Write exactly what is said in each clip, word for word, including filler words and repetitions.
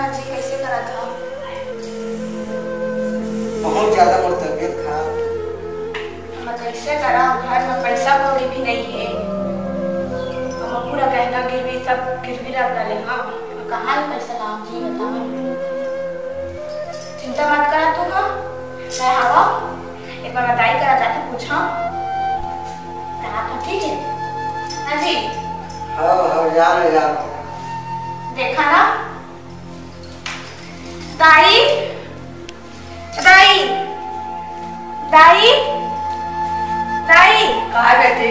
जी, कैसे करत हव? बहुत ज्यादा मोर तबीयत खराब। मैं कैसे करा, घर में पैसा कौड़ी भी नहीं है। हम पूरा गहना गिरवी, सब गिरवी रख डाले। हाँ, कहाँ ले पैसा लाऊं जी, बताओ। चिंता मत करा तू, हाँ, मैं हवा। एक बार दाई करा जाके पूछा। कहा था, ठीक है? हाँ जी। हाँ, हाँ, यार, यार। देखा ना, दाई, दाई, दाई, दाई। का बेटी?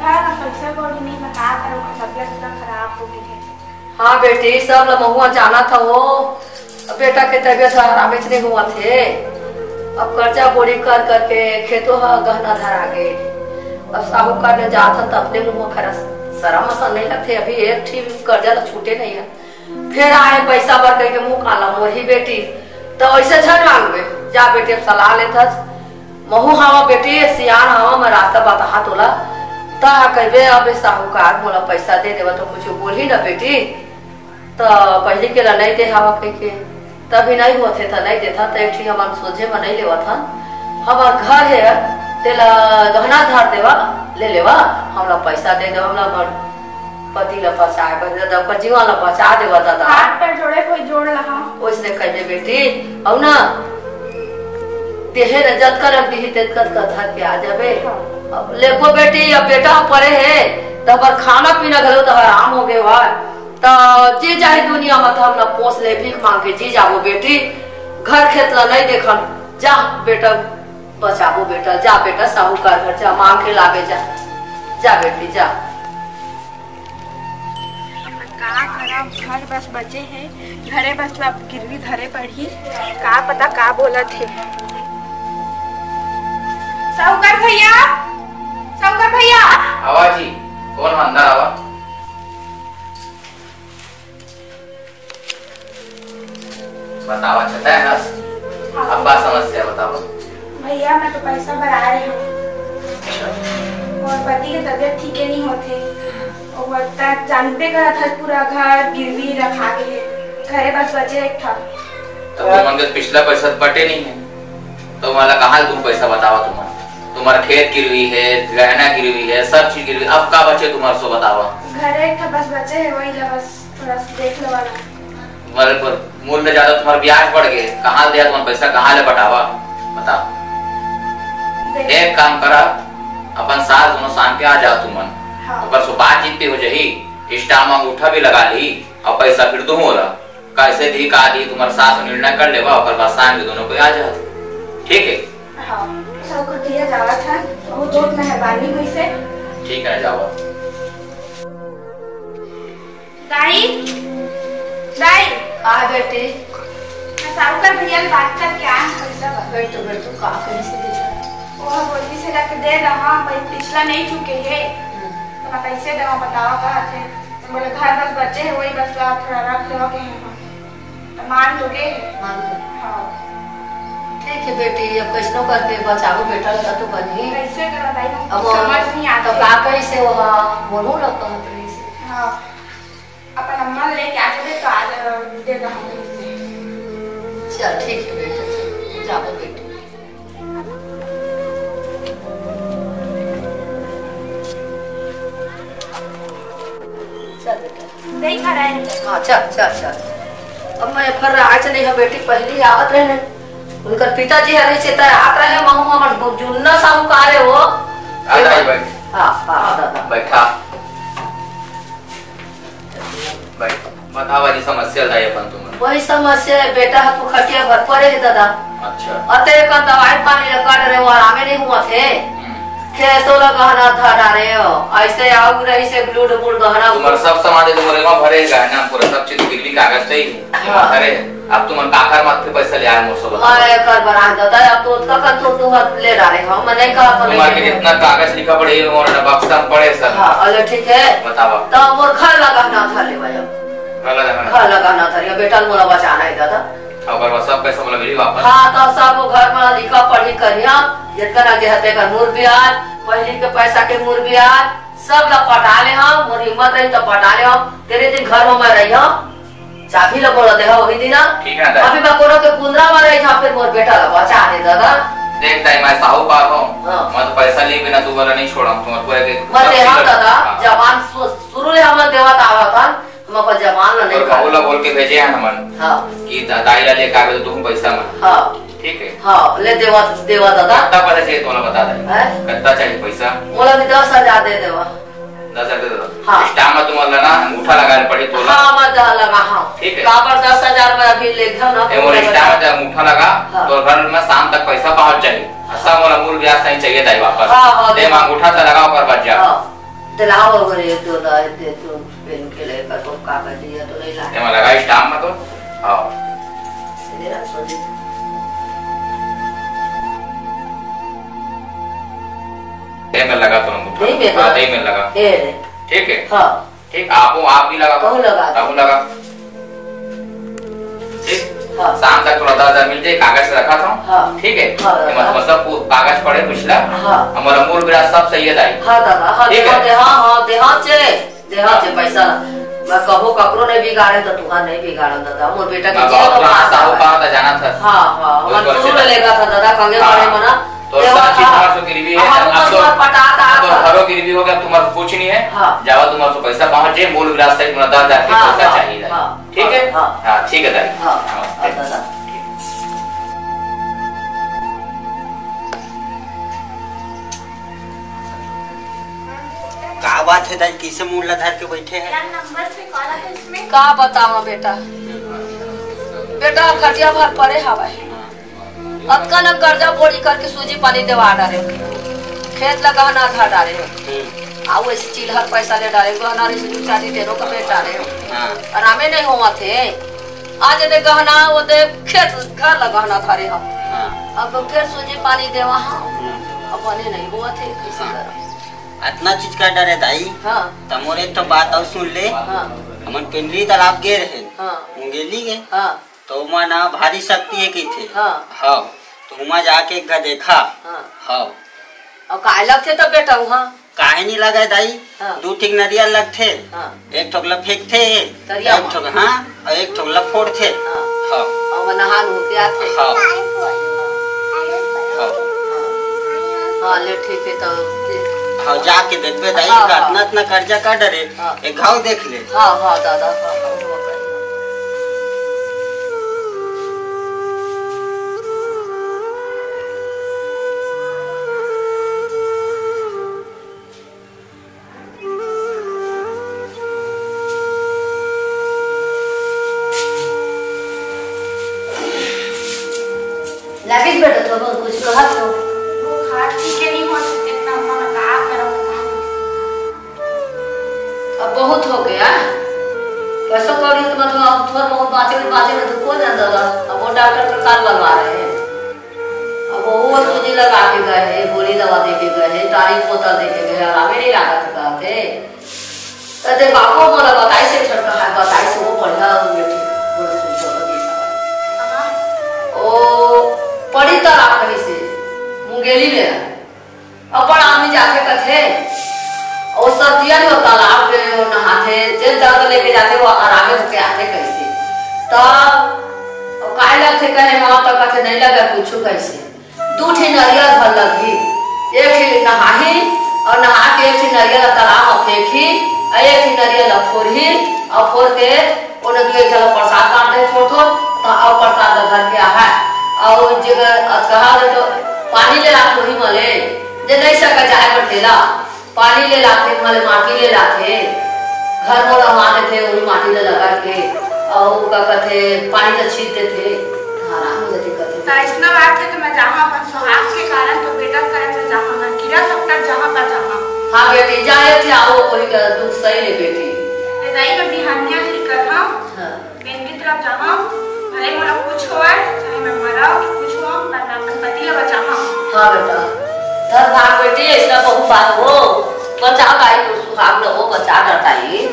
घर में पैसा कौड़ी नहीं, बता करो, तबीयत इतना खराब हो गई है। हाँ बेटी, सब ल महुआ जाना था वो। अब बेटा के तबीयत आराम नहीं हुआ थे। अब कर्जा बोड़ी कर करके खेतो ह गहना धरा गे। अब साहूकार ने जात हन त अपने मुंह खरा शरम असन नहीं लगथे। अभी एक ठी कर्जा ल छूटे नहीं है। फेर आए पैसा बर कहिके मुंह काला मोरही बेटी, त ऐसे झन मांगबे। जा बेटी, अब सलाह लेथस। महू हवा बेटी, सियान हवा, मैं रास्ता बताहा तोला। त कहिबे, "अब साहूकार मोला पैसा दे देवा, तो कुछ बोलही ना बेटी।" त पहली के ला नहीं दे हवा कहिके, तभी नहीं होथे त नहीं देथा, त एक ठी हमन सोझे म नहीं लेवत हन। हमर घर हे, तेला गहना धर देवा, ले लेवा, हमला पैसा दे देवा, हमला हमर पति ला बचाए बर, दादा, ओकर जीवन ला बचा देवा, दादा। हाथ पैर जोड़े कोई जोड़ लहा। ओइसने कहिबे बेटी, अउ ना, देहे न जतका रख दिही, तेतका ततका धर के आ जाबे। हाँ। अब लेबो बेटी, अब बेटा परे हे, त हमर खाना पीना घलो त हराम हो गे हवय। त जे जाही दुनिया म, त हमला पोस ले, भीख मांग के जी जाबो बेटी, घर खेत ला नहीं देखन। जा बेटा, बचाबो बेटा, जा बेटा, साहूकार घर जा, मांग के लाबे जा, जा बेटी, जा। का करब, घर बस बचे हे, घरे बस ला गिरवी धरे पड़ही, का पता का बोलत हे। साहूकार भैया, साहूकार भैया। आवा जी, कोन ह अंदर आवा। बतावा, छता है ना? हाँ। अब का समस्या बतावा। भैया, मैं तो पैसा बर आए हूँ। अच्छा। और पति के तबीयत ठीक नहीं होथे। और वो त जानबे करत हस, पूरा घर गिरवी रखा गे हे। घरे बस बचे एक ठा। तो तुमन के पिछला पैसा तो पटे नहीं है, तो मोला कहाँ ले तुम पैसा बतावा तुमन? तुम्हारा खेत गिरवी है, गहना गिरवी है, सब चीज गिरवी, अब का बचे तुम्हारा सो बतावा? घरे एक ठा बस बचे है, वही ला बस थोड़ा सा देख लेवा ना। तुम्हारे पर मूल ले ज्यादा तुम्हारा ब्याज बढ़ गए, कहाँ ले दिया तुम्हारा पैसा, कहाँ ले पटावा? बताओ। देख। एक काम करा, अपन सास दोनों शाम के आ जाओ तुमन। हाँ। ओकर से बातचीत भी हो जाही, stamp अंगूठा भी लगा ली और पैसा फिर दूँ ओला। कैसे दी, का दी, तुम्हारा सास निर्णय कर लेवा, ओकर बाद शाम के दोनों कोई आ जाओ। ठीक है? हाँ, सब कुछ दिया जावा था, बहुत बहुत मेहरबानी हुई से। ठीक है, जावा। दाई, दाई। हाँ बेटी। मैं साहूकार भैया ले बात करके आया हूँ, पैसा बा। बैठो, बैठो, का कही से बेटा? वो बोली से जाके दे दे, हाँ, भाई, पिछला नहीं चुके है। हम्म। तो मैं कैसे देवा, बतावा, कहा थे। तो बोले, "घर बस बचे है, वही बस ला थोड़ा रख लेवा के है।" तो मान लोगे? मान लो। हाँ। ठीक है बेटी, अब कैसनो करके बचाबो बेटा ला तो बनही। कैसे करा दाई, हम अब कुछ समझ नहीं आता तो है। का कैसे हो, हाँ, बोलू ना कहत रही से। हाँ। अपन अम्मा लेके आ जाबे तो आज दे दे हम कहीं से। चल, ठीक है बेटा, चल, जाबो बेटी। चल बेटा। नहीं खड़ा है। हाँ, चल, चल, चल। अब मैं फिर आज नहीं है बेटी, पहली आवत रहे ने। उनकर पिताजी हरे चेता आत रहे, महू हमर जुन्ना साहूकार है वो। आ, दाई बैठ। हाँ, हाँ, दादा। बैठा। भाई, बतावा जी समस्या ला अपन तुमन। वही समस्या है, बेटा ह तो खटिया भर परे है दादा। अच्छा। अते एकर दवाई पानी ला कर रहे, वो आरामे नहीं हुआ थे। हम्म। खेतो ला गहना धर डारे हो, ऐसे आऊ रही से लूट बूट गहना तुम्हारा सब सामान है, तुम्हारे वहाँ भरे गहना, पूरा सब चीज गिरवी कागज चाहिए। हाँ। अरे, अब तुमन काकर मत के पैसा ले आए मोर से बताओ। मैं एकर बना देता, अब तो ओतका कर तो तू हाथ ले डारे हो, मैं नहीं कहा तो तुम्हारे नहीं के जितना कागज लिखा पड़े, और बक्सा में पड़े सब। हाँ, अरे ठीक है। बतावा। तो मोर घर ला गहना धर ले भाई अब। घर ला गहना। घर ला गहना धर, ये बेटा मोला बचाना है दादा। ओकर बाद सब पैसा मोला मिली वापस? हाँ, तो सब वो घर में लिखा पढ़ी करिया, जितना के हते कर मोर ब्याज, पहली के पैसा के मोर ब्याज, सब ला पटा ले हम, मोर हिम्मत रही तो पटा ले हम, तेरे दिन घर में मैं रही हम। चाबी ला बोला देहा वही दिन। ठीक है दाई। अभी मैं कोनो के कुंदरा मारे था, फिर मोर बेटा ला बचा दे दादा। देख दाई, मैं साहूकार हूँ। हाँ। मैं तो पैसा लिए बिना तू वाला नहीं छोड़ा, तुम्हारे पूरे के मैं सब देहा चीज़ दादा, हाँ। जबान सु-, शुरू ले हमन देवत आवत हन, हम अपन जबान ला नहीं और बहू ला खाते। बोल के भेजे हैं हमन हाँ। कि दा-, दाई ला लेके आवे तो तू पैसा में। हाँ। ठीक है। हाँ, ले देवा, देवा दादा। कितना पैसा चाहिए तोला बता दे। हैं? कितना चाहिए पैसा? मोला भी दस हजार दे देवा। दस हजार दे दो। हाँ। स्टाम्प में तुम्हारा ना अंगूठा लगाना पड़ी तोला। हाँ, मैं दे लगा, हाँ। ठीक है। काबर दस हजार में अभी ले घर ना ए, मोर पूरा स्टाम्प में अंगूठा लगा, हाँ। तो घर में शाम तक पैसा पहुंच जाए। हाँ। सब मोला मूल ब्याज सही चाहिए दाई वापस। हाँ, हाँ, दे, दे। मैं अंगूठा से लगा ओकर बाद जा। हाँ। दिलाओ अगर ये तो दा, ये तो पेन के ले कर तो कागज ये तो नहीं लाए। एमा लगा स्टाम्प में तो। हाँ। ये रख सो जी। दे में लगा तो अंगूठा। दे में हाँ, लगा। दे में लगा। ए रे। ठीक है। हाँ। ठीक, आपो आप भी लगा। कहूँ लगा। कहूँ लगा। ठीक? हाँ। शाम तक तोला दस हजार मिल जाए, कागज से रखा था। हाँ। ठीक है? हाँ, ये मत, हाँ। मतलब, पू-, कागज पड़े, पूछ ला। हाँ। हमारा मूल ब्याज सब सही है, दाई। हाँ, दादा, हाँ, ठीक है? देहा दे, हाँ, हाँ, देहा चे, देहा चे हाँ। पैसा। मैं कभो ककरो नहीं बिगाड़े, तो तुहार नहीं बिगाड़ो, दादा। मोर बेटा के मैं जिया बहुत तो पुराना बात साहू है। कहा था, जाना था। हाँ, हाँ, वही हमर तो शुरू ले लेगा था, दादा, कंगे हाँ। बड़े मना। तो देहा सब चीज था। तुम्हारे से गिरवी है, अब हम अब तो, ऊपर पटाता अब तो था। घरों गिरवी हो गया, तुम्हारे से कुछ नहीं है। हाँ। जावा, तुम्हारे से पैसा पहुंच जाए, मूल ब्याज सहित तुम्हारा दस हजार की हाँ, पैसा हाँ, चाहिए, दाई। हाँ। ठीक है? हाँ। हाँ, ठीक है दाई। हाँ, नमस्ते। हाँ, दादा। का बात है दाई, कैसे मुड़ ला धर के बैठे हैं? यार, नंबर से कॉल आता है इसमें। का बतावा बेटा, बेटा खटिया भर पड़े हवा है। अतका न कर्जा बोड़ी करके सूजी पानी देवा डारे हो। खेत ला गहना धर डारे हो। हम्म। आ वैसे चिल्हर पैसा ले डारे, गहना रे से दू चार दिन ढेरों का बेच डारे हो। हाँ। आरामे नहीं होवा थे। आज दे गहना, वो दे खेत, घर ला गहना धरे हो। हाँ। अब तो फिर सूजी पानी देवा हो। हम्म। अब बने नहीं हुआ थे, कैसे हाँ। करो? अतना चीज कर डारे दाई। हाँ। त मोर एक ठो बात अउ सुन ले। हाँ। हमन पेंडरी तालाब गे रहे। हाँ। मुंगेली गे। हाँ। तो ओमा ना भारी शक्ति हे कहिथे। हाँ। हाँ, तो ओमा जाके एक घा देखा। हाँ। हाँ। अउ काय लगथे तब बेटा उहाँ? काहे नहीं लगे दाई? हाँ। दू ठिक नरियल लगथे। हाँ। एक ठोक ला फेंकथे, तरिया एक मा। ठोक, हाँ, अउ एक ठोक ला फोड़थे। हाँ। हाँ। अउ ओमा नहा नुह के आथे। हाँ। हाँ। हाँ, ले ठीक है तो। हाँ, जाके देखबे दाई, हाँ, हाँ। अतना अतना कर्जा कर डरे, हाँ। एक घाव देख ले। हाँ, हाँ, दादा, हाँ, हाँ, वो कर। लागिस बेटा, तो कुछ कहत हो? बुखार ठीक है नहीं हो सकते, इतना मन का करम। अब बहुत हो गया। पैसों कौड़ी तो मतलब अब थोड़ा बहुत बाँचे में, बाँचे में तो कोई ना दादा। अब वो डॉक्टर का काल बनवा रहे हैं। अब वो सूजी लगा के गए हैं, गोली दवा दे के गए हैं, तारी बोतल दे के गए हैं, आरामे नहीं लागत कहते। तो दे बापू मोला बताई से छोटका है, बताई से वो बढ़िया हो गए थे, बड़ा सुंदर हो गया। ओ, पड़ी तालाब कहीं से, मुंगेली में है। अपन आदमी जाथे कथे, अउ सर्दिया में वो तालाब में वो नहाथे, जेन दर्द लेके जाथे, वो आरामे होके आथे कइसे। त अउ काय लगथे कहे, हाँ, त कथे, "नहीं लगे कुछु" कइसे। दू ठी नरियल भर लगही, एक ठी नहाही, अउ नहा के एक ठी नरियल ला तालाब में फेंकही, अउ एक ठी नरियल ला फोरही, अउ फोर के ओने दू एक झन ला प्रसाद बांट दे, थोर थोर, त अउ प्रसाद ला धर के आहा। अउ जेकर अतकहा ले तो पानी ले लात होही मले, जे नहीं सका जाए बर तेला, पानी ले लाथे, मले माटी ले लाथे, घर मोला मार देथे, वही माटी ला लगा के, अउ का कथे, पानी ला छीट देथे, आराम हो जाथे कथे। त अइसना बात है तो मैं जाहाँ अपन सुहाग के कारण तो बेटा के कारण मैं जाहाँ, मैं कीड़ा सपटा जाहाँ का जाहाँ। हाँ बेटी, जाए थे आओ, कोई का दुख सही ले बेटी। ए दाई, मैं बिहानिया ही करहा। हाँ। पेंडी तरफ जाहा, भले मोला कुछ होवय, चाहे मैं मरव कि कुछ होवय, पर मैं अपन पति ला बचाहा। हाँ बेटा, धन भाग बेटी, अइसना बहू पाए हो, बचा दाई तो सुहाग रहो, बचा डर दाई।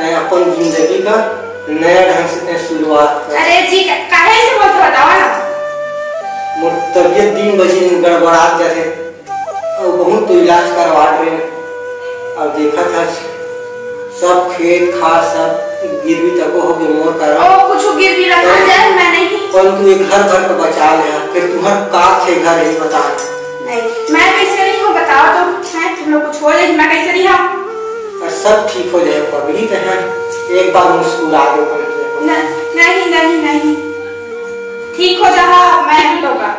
अपन जिंदगी का नया ढंग से तैं शुरुआत कर। अरे जी, का-, काहे से बोलत हव, बतावा ना। मोर तबीयत दिन ब दिन गड़बड़ात जाथे, अउ बहुत तो इलाज करवात रहे, अउ देखत हस, सब खेत खार सब गिरवी तको हो गे मोर कारण। ओ, कुछ गिरवी रखा जाए, मैं नहीं। परंतु एक घर भर का बचा ले, फिर तुम्हार का थे घर ही बता। नहीं, मैं कैसे नहीं हूँ, बताओ तो, हैं, तुम लोग कुछ हो जाए, मैं कैसे नहीं हूँ? अरे सब ठीक हो जाए पगली, तो है, एक बार मुस्कुरा दे पगली। न-, नहीं, नहीं, नहीं, ठीक हो जाहा, मैं नहीं होगा।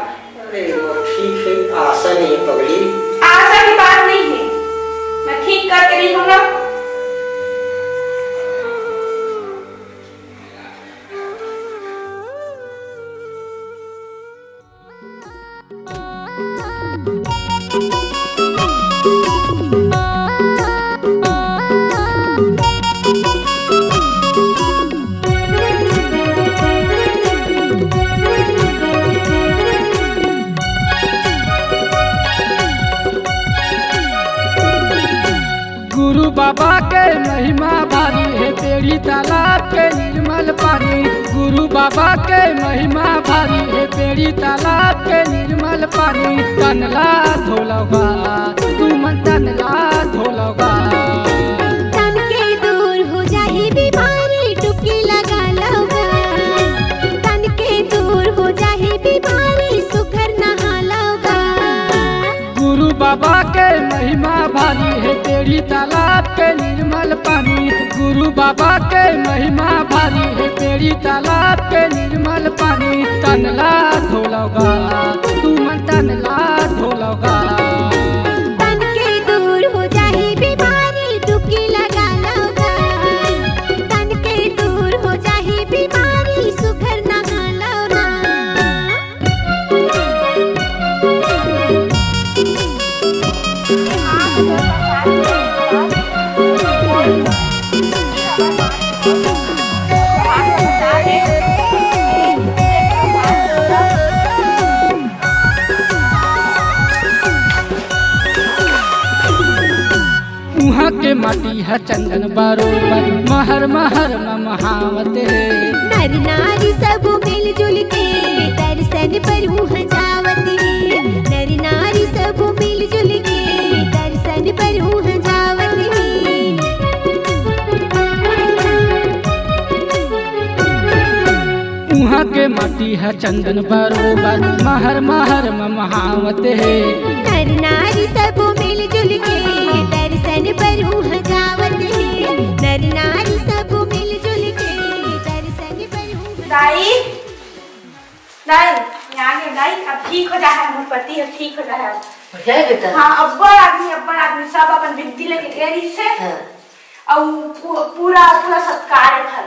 अरे वो ठीक है, आशा नहीं है पगली। आशा की बात नहीं है, मैं ठीक करके नहीं होगा। गुरु बाबा के महिमा भारी हे, पेड़ी तालाब के निर्मल पानी। गुरु बाबा के महिमा भारी हे, पेड़ी तालाब के निर्मल पानी। तन ला धोलवा, तुमन तन ला धोलवा। तन के दूर हो जाही बीमारी, डुबकी लगा लवा। तन के दूर हो जाही बीमारी, सुघर नहा लवा। गुरु बाबा के महिमा भारी हे, पेड़ी तालाब के निर्मल पानी। गुरु बाबा के महिमा भारी हे, पेड़ी तालाब के निर्मल पानी। तन ला धोलवा, तुमन तन ला धोलवा। तन के दूर हो जाही बीमारी, डुबकी लगा लवा। तन के दूर हो जाही बीमारी, सुघर नहा लवा। उहाँ के माटी ह चंदन बरोबर, महर महर ममहावत हे। नर नारी सब मिलजुल के दर्शन बर उहाँ जावत हे। नर नारी सब मिलजुल के दर्शन बर उहाँ जावत हे। उहाँ के माटी ह चंदन बरोबर, महर महर ममहावत हे। नर नारी सब मिलजुल के दर्शन बर उहाँ जावत हे। नर नारी सब मिलजुल के दर्शन बर उहाँ दाई, दाई, यहाँ के दाई, अब ठीक हो जा है, मोर पति अब ठीक हो जा है। बढ़िया है बेटा। हाँ, अब्बड़ आदमी, अब्बड़ आदमी सब अपन बिनती लेके गे रहिस हे। हाँ। अउ पू-, पूरा, पूरा सत्कार हे।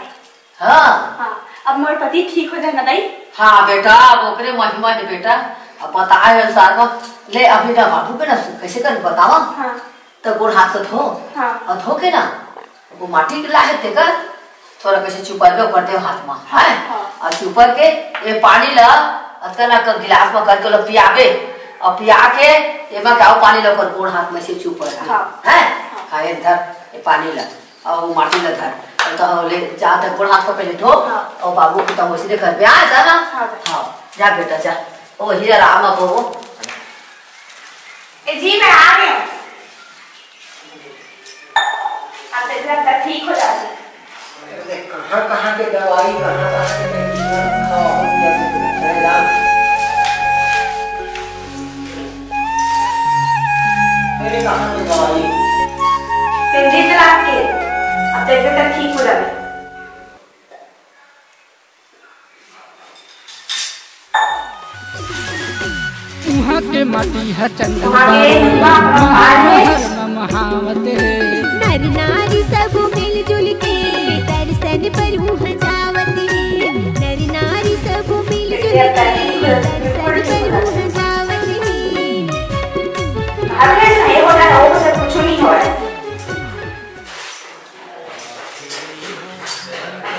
हाँ। हाँ, अब मोर पति ठीक हो जाए ना दाई। हाँ बेटा, अब ओकरे महिमा हे बेटा। अब बताए अनुसार म ले, अभी ना बाबू के ना सु-, कैसे कर बतावा? हाँ। त गोड़ हाथ के धो। हाँ। अउ धो के ना, वो माटी के लाहे तेकर, थोड़ा कैसे चुपर के ओकर दे हाथ म, हैं? हाँ। अउ चुपर के ये पानी ला अतना क गिलास म करके ओला पियाबे, अउ पिया के एमा के अउ पानी ला ओकर गोड़ हाथ म से चुपर के, हाँ। हैं? हाँ। हाँ, ये धर, ये पानी ला। अउ माटी ल धर। अउ त ले जा, त गोड़ हाथ को पहले धो। हाँ। अउ बाबू के त वैसने करबे। आ, जा ना। हाँ, जा। हाँ, जा बेटा, जा। ओ, हीरा राम अब वो। ए जी, मैं आ गया। आप देख रहे हैं, ठीक हो जाते हैं। अरे, कहाँ, कहाँ के दवाई, कहाँ, कहाँ के medicine खाओ, हम क्या करें? अरे, जा। अरे, कहाँ के दवाई? पेंदी से लाग के, अब तबियत तक ठीक हो जावे। उहाँ के माटी ह चंदन उहाँ के बाबा, उहाँ के महर महर ममहावत हे। नर नारी सब मिलजुल के दर्शन बर उहाँ जावत हे। नर नारी सब मिलजुल के दर्शन बर उहाँ जावत हे। अरे नहीं हो रहा, वो सब कुछ नहीं हो रहा है।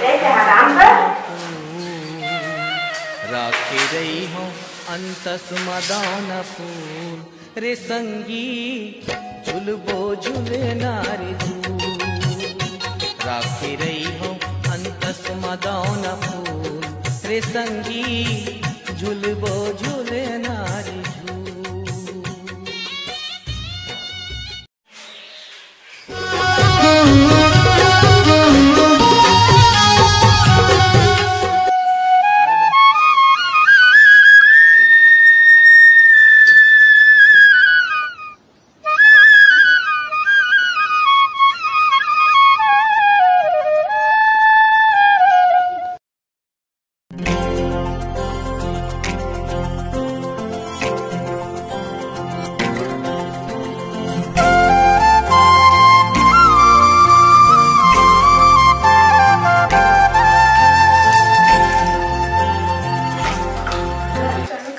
देख, आराम कर। राखे रही हो अंतस मदान फूल, रे संगी झुलबो झुले नारी झूल। राखे रहिहौं अंतस म दौना फूल, रे संगी झुलबो झुलना रे झूल।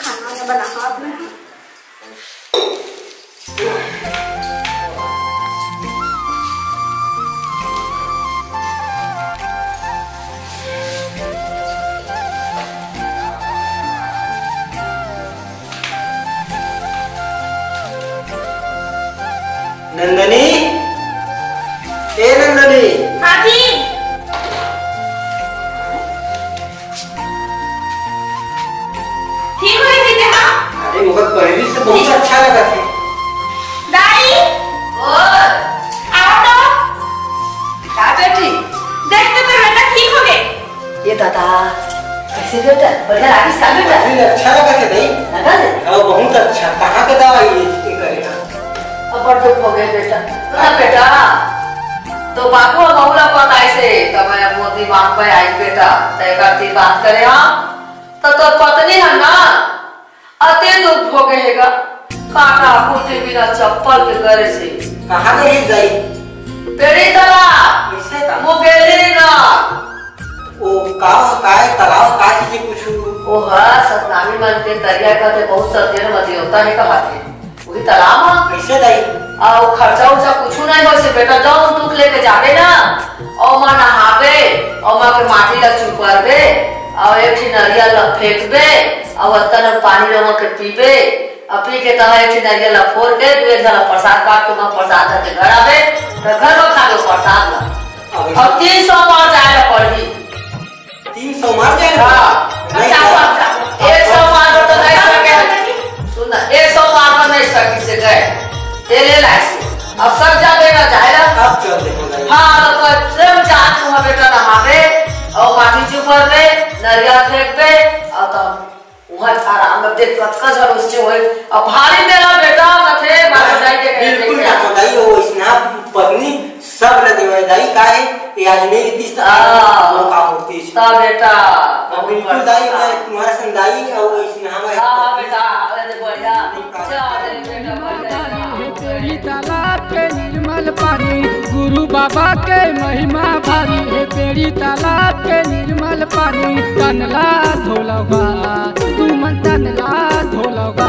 खाना वाना बना, हाँ, आपने? नंदनी, ए नंदनी। हाँ जी। ठीक हो गई दीदी, हाँ? अरे, ओकर पहली से बहुत अच्छा लगा थे। दाई, ओ, आओ तो। का बेटी? देख तो तोर बेटा ठीक हो गए। ये दादा, कैसे बेटा? बढ़िया लागिस का बेटा? अरे, अच्छा लगा थे दाई। लगा थे? हाँ, बहुत अच्छा। कहाँ के दवाई ये, ये करे ना? अब बड़ दुख हो गए बेटा। ना बेटा, तो बाबू अब बहुला पताई से, तो मैं अब मोती बात पे आई बेटा, तय करती बात करे हम। त तोर पत्नी ह ना, अते दुख भोगे हे गा। काटा कुटी बिना चप्पल के करे से। कहाँ ले ही जाई? पेड़ी तालाब। कैसे का? मुंगेली ना। ओ का, का है तालाब, का चीज कुछ? ओ हा, सतनामी मन के तरिया का ते बहुत सत्यन मती होता है कहा थे। वही तालाब म। कैसे दाई? अउ खर्चा उर्चा कुछु नहीं होइसे बेटा, जौन तू लेके जाबे ना, ओमा नहाबे, ओमा के माटी ला चुपरबे, अउ एक ठी नरियल ला फेंकबे, अउ अतन पानी ला ओमा के पीबे, अउ पी के तहाँ एक ठी नरियल ला फोर के, दू एक झन ला प्रसाद बांट के ओमा प्रसाद धर के घर आबे, त घर म खाबे प्रसाद ला। अब अउ तीन सौ बार जाए ला पड़ही। तीन सौ मार जाए ना? हाँ। नहीं अच्छा, जाए। अच्छा। एक सौ मार तो नहीं सके। सुन ना, एक सौ मार तो नहीं सके से गए। ये ले लाई से। अब सब जा बेटा जाए ना। अब चल दे बोला। हाँ, तो, तो सब जा तू हमें बेटा नहावे, और माटी चुपर में, नरिया फेंक पे, और तो वहाँ आराम में देख कतका झन उससे होए। अब भारी मेला बेटा कथे, मार जाए के कहे बिल्कुल देखे। ना बताइए, वो इसना पत्नी सब ल देवय दाई, काहे? ये आज नहीं रहतीस त हाँ। मौका होतीस। त बेटा, अब बिल्कुल दाई, हाँ। मैं तुम्हारे संग दाई, अउ इसने हमारे हाँ, हाँ, बेटा, अरे, बढ़िया। नहीं, चल, अरे, बेटा, बढ़िया। हे पेड़ी तालाब के निर्मल पानी, गुरु बाबा के महिमा भारी। हे पेड़ी तालाब के निर्मल पानी, तन ला धोलवा, तू मन तन ला धोलवा।